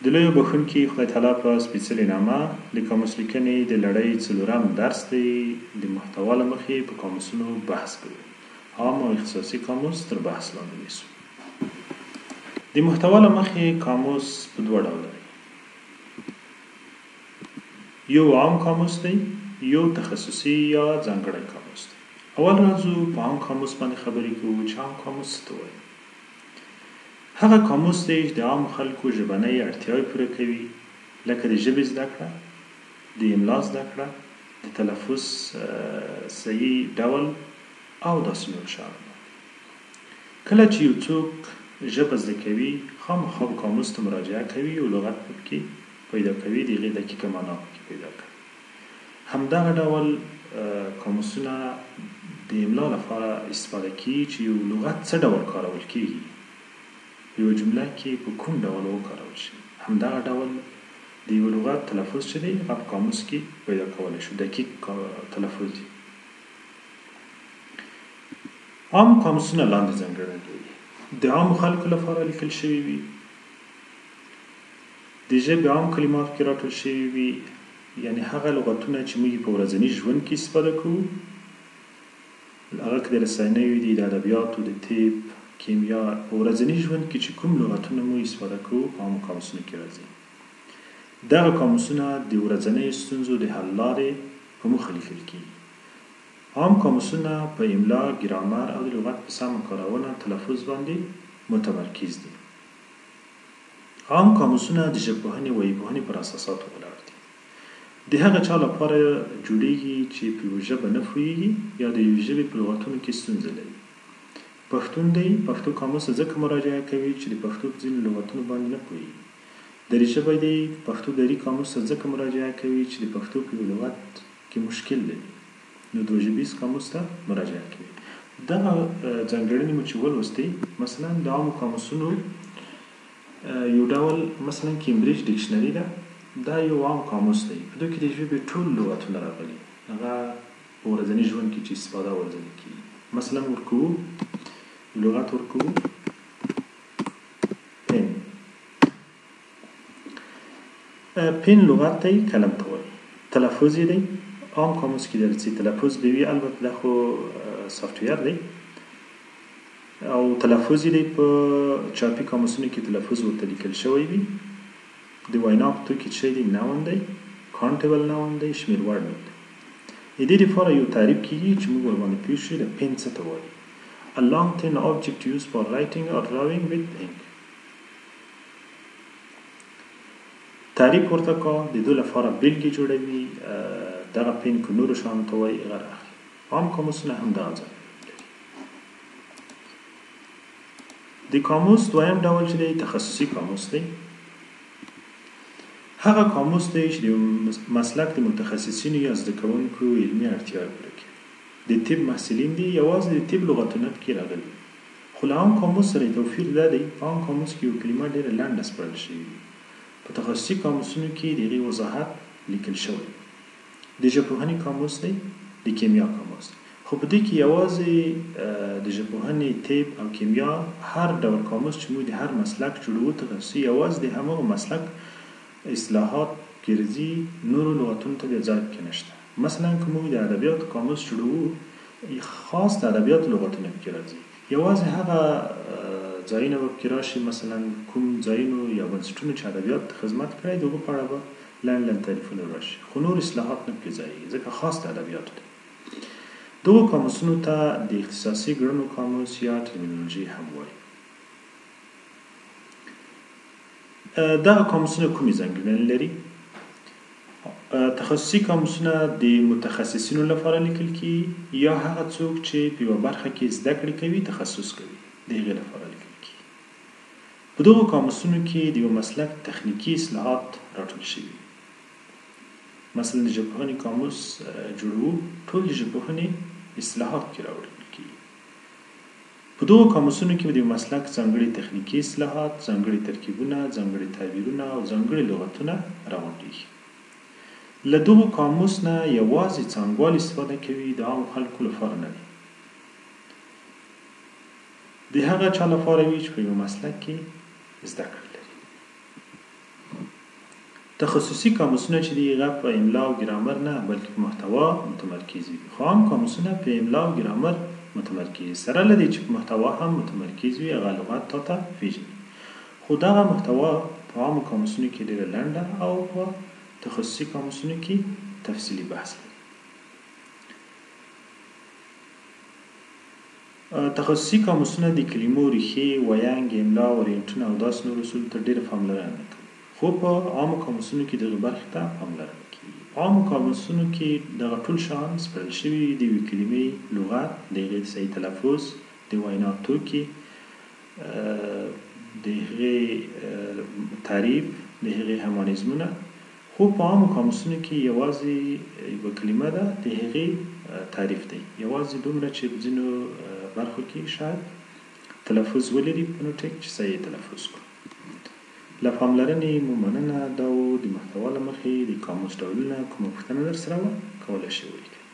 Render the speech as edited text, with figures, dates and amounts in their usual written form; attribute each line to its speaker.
Speaker 1: د لوی بښونکي خدای تعالی په سپېڅلي نامه د قاموس لیکنې د لړۍ څلورم درس دی. د محتوا له مخې په قاموسونو بحث کوو. عام او اختصاصي قاموس تر بحث لاندې نیسو. د محتوا له مخې قاموس په دوه ډوله دی. یو عام قاموس دی، یو تخصصي یا ځانګړی قاموس دی. اول راځو په عام قاموس باندې خبرې کوو چې عام قاموس څه ته وایي. هغه قاموس دی چې د عامو خلکو ژبنۍ اړتیاوې پوره کوي، لکه د ژبې زده کړه، د املا زده کړه، د تلفظ صحیح ډول او داسې نور شیانو باندې. کله چې یو څوک ژبه زده کوي، خامخا به قاموس ته مراجعه کوي او لغت به پکې پیدا کوي، د هغې دقیقه معنا پکې پیدا کوي. همدغه ډول قاموسونه د املا لپاره استفاده کیږي چې یو لغت څه ډول کارول کیږي، په یوه جمله کې په کوم ډول وکارول شي. همدغه ډول د یوه لغت تلفظ چې دی هغه په قاموس کې پیدا کولی شو، دقیق تلفظ یې. عام قاموسونه لاندې ځانګړنې لري: د عامو خلکو لپاره لیکل شوي وي، د ژبې عام کلمات پکې راټول شوي وي، یعنې هغه لغتونه چې موږ یې په ورځني ژوند کې استفاده کوو، هغه که د رسنیو دي، د ادبیاتو، د طب، کیمیا، په ورځني ژوند کې چې کوم لغتونه موږ استفاده کوو په عامو قاموسونو کې راځي. دغه قاموسونه د ورځنیو ستونزو د حل لارې په موخه لیکل کیږي. عام قاموسونه په املا، ګرامر او د لغت په سمه کارونه، تلفظ باندې متمرکز دي. عام قاموسونه د ژبپوهنې، وییپوهنې پر اساساتو ولاړ دي. د هغه چا لپاره جوړیږي چې په یوه ژبه نه پوهیږي یا د یوې ژبې په لغتونو کې ستونزه لري. پښتون دی، پښتو قاموس ته ځکه مراجعه کوي چې د پښتو په ځینو لغتونو باندې نه پوهیږي. دري ژبی دی، پښتو دري قاموس ته ځکه مراجعه کوي چې د پښتو په یوه لغت کې مشکل لري، نو دوه ژبیز قاموس ته مراجعه کوي. دغه ځانګړنې مو چې ولوستې، مثلا د عامو قاموسونو یو ډول مثلا کیمبریج ډکشنري ده، دا یو عام قاموس دی، په دوی کې د ژبې ټول لغتونه راغلي، هغه په ورځني ژوند کې چې استفاده ورځنې کیږي. مثلا ورکوو لغت ورکوو پن، پن لغت دی، قلم ته وایي، تلفظ یې دی. عام قاموس کې درځي تلفظ به وي، البته دا خو سافټویر دی او تلفظ یې دی. په چاپي قاموسونو کې تلفظ ورته لیکل شوی وي. د وینا په توکي چې دی نون دی، کانټیبل نون دی، شمېر وړ نوم دی. د دې لپاره یو تعریف کیږي چې موږ ورباندې پوه شو د پن څه ته وایي. A long thin object used for writing or drawing with ink. تعریف ورته کا، د دوی لپاره بیلګې جوړوي. دغه پن که نورو شیانو ته وایي هغه راخلي. عام قاموسونه هم دغه ځانګړنې لري. د قاموس دویم ډول چې دی تخصصي قاموس دی. هغه قاموس دی چې د مسلک د متخصصینو یا زده کوونکو علمي اړتیاوې پوره کوي. د طب محصلین دي، یوازې د طب لغتونه پکې راغلي، خو له عام قاموس سره یې توپیر دا دی په عام قاموس کې یو کلمه ډېره لنډه سپړل شوې وي، په تخصصي قاموسونو کې د هغې وضاحت لیکل شوی. د ژبپوهنې قاموس دی، د کیمیا قاموس دی، خو په دې کې یوازې د ژبپوهنې، طب او کیمیا هر ډول قاموس چې موږ د هر مسلک جوړوو تخصصي، یوازې د هماغه مسلک اصطلاحات ګرځي، نورو لغتونو ته بیا ځای پکې نشته. مثلا که موږ د ادبیاتو قاموس جوړوو، خاص د ادبیاتو لغتونه پکې راځي، یوازې هغه ځایونه به پکې راشي، مثلا کوم ځایونو یا بنسټونو چې ادبیات ته خدمت کړی د هغو په اړه به لنډ لنډ تعریفونه راشي، خو نور اصطلاحات نه پکې ځایېږي ځکه خاص د ادبیاتو دی. دغو قاموسونو ته د اختصاصي ګړنو قاموس یا ټرمینولوژي هم وایي. دغه قاموسونه کومې ځانګړنې لري؟ تخصصي قاموسونه د متخصصینو لپاره لیکل کیږي یا هغه څوک چې په یوه برخه کې زده کړې کوي، تخصص کوي، د هغې لپاره لیکل کیږي. په دغو قاموسونو کې د یوه مسلک تخنیکي اصلاحات راټول شوي. مثلا د ژبپوهنې قاموس جوړوو، ټول د ژبپوهنې اصلاحات پکې راوړل کیږي. په دغو قاموسونو کې د یو مسلک ځانګړي تخنیکي اصلاحات، ځانګړي ترکیبونه، ځانګړي تعبیرونه او ځانګړي لغتونه راغونډېږي. له دغو قاموس نه یوازې څانګوال استفاده کوي، د عامو خلکو لپاره نه دی. د هغه چا لپاره وي چې په یوه مسلک کې زده کړه لري. تخصصي قاموسونه چې دي هغه په املا او ګرامر نه بلکې په محتوا متمرکز وي، خو عام قاموسونه په املا او ګرامر متمرکز وي، سره له دې چې په محتوا هم متمرکز وي، هغه لغت تا ته پېژني، خو دغه محتوا په عامو قاموسونو کې ډېره لنډه او په تخصصي قاموسونو کې تفصیلي بحث لري. تخصصي قاموسونه د کلمو ریښې، ویینګ، املا، وریانټونه او داسې نورو اصولو ته ډېره پاملرنه نه کوي، خو په عامو قاموسونو کې دغې برخې ته پاملرنه کېږي. په عامو قاموسونو کې دغه ټول شیان سپړل شوي وي، د یوې کلمې لغت، د هغې صحیح تلفظ، د وینا توکي، د هغې تعریف، د هغې همانیزمونه، خو په عامو قاموسونو کې یوازې یوه کلمه ده، د هغې تعریف دی، یوازې دومره چې په ځینو برخو کې شاید تلفظ ولري فونوټیک چې صحیح تلفظ کړو. له پاملرنې مو مننه، دا و د محتوا له مخې د قاموس ډولونه، کومه پوښتنه درسره وه کولای شئ ولیکئ.